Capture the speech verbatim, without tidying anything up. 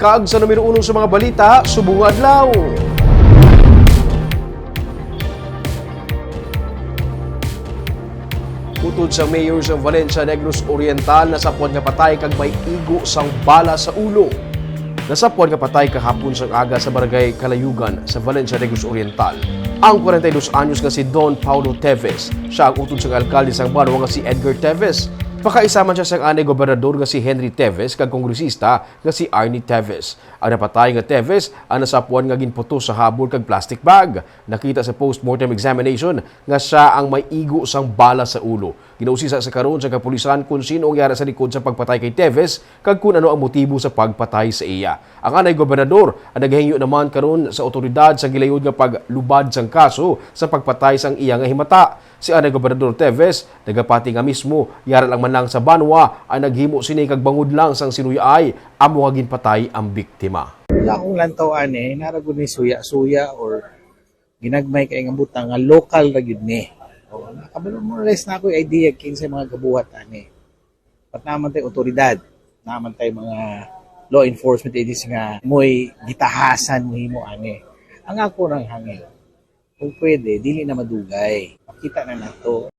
Kag sa numero uno sa mga balita subong nga adlaw. Utod sa mayor sa Valencia, Negros Oriental, nasapwan nga patay kag may igo sang bala sa ulo. Nasapwan nga patay kahapon sang aga sa barangay Kalayugan sa Valencia, Negros Oriental, ang kwarenta y dos anyos nga si Don Paulo Teves. Siya ang utod sang alkalde sang banwa nga si Edgar Teves. Pakaisa man siya sang anay gobernador nga si Henry Teves kag kongresista nga si Arnie Teves. Ang napatay nga Teves ang nasapwan nga ginputos sa habol kag plastic bag. Nakita sa postmortem examination nga siya ang may igo sang bala sa ulo. Ginausisa sa karon sa kapulisan kon sino ang yara sa likod sa pagpatay kay Teves kag kon ano ang motibo sa pagpatay sa iya. Ang anay gobernador ang nagahingyo naman karon sa otoridad sa gilayod nga paglubad sang kaso sa pagpatay sang iya nga himata. Si anay gobernador Teves nagapati nga mismo yara lang man lang sa banwa ang naghimo sini kag bangod lang sang sinuyaay amo nga ginpatay ang biktima. Wala akong lantaw ani, nara gud ni suya-suya or ginagmay kay nga butang nga lokal ra gyud ni. O, nakabalo mo res na ako idea kinsay mga gabuhat ani. Pat naman tay otoridad, naman tay mga law enforcement agency nga mo'y gitahasan mo himo ani. Ang ako nang hangil, kung pwede, dili na madugay. Makita na nato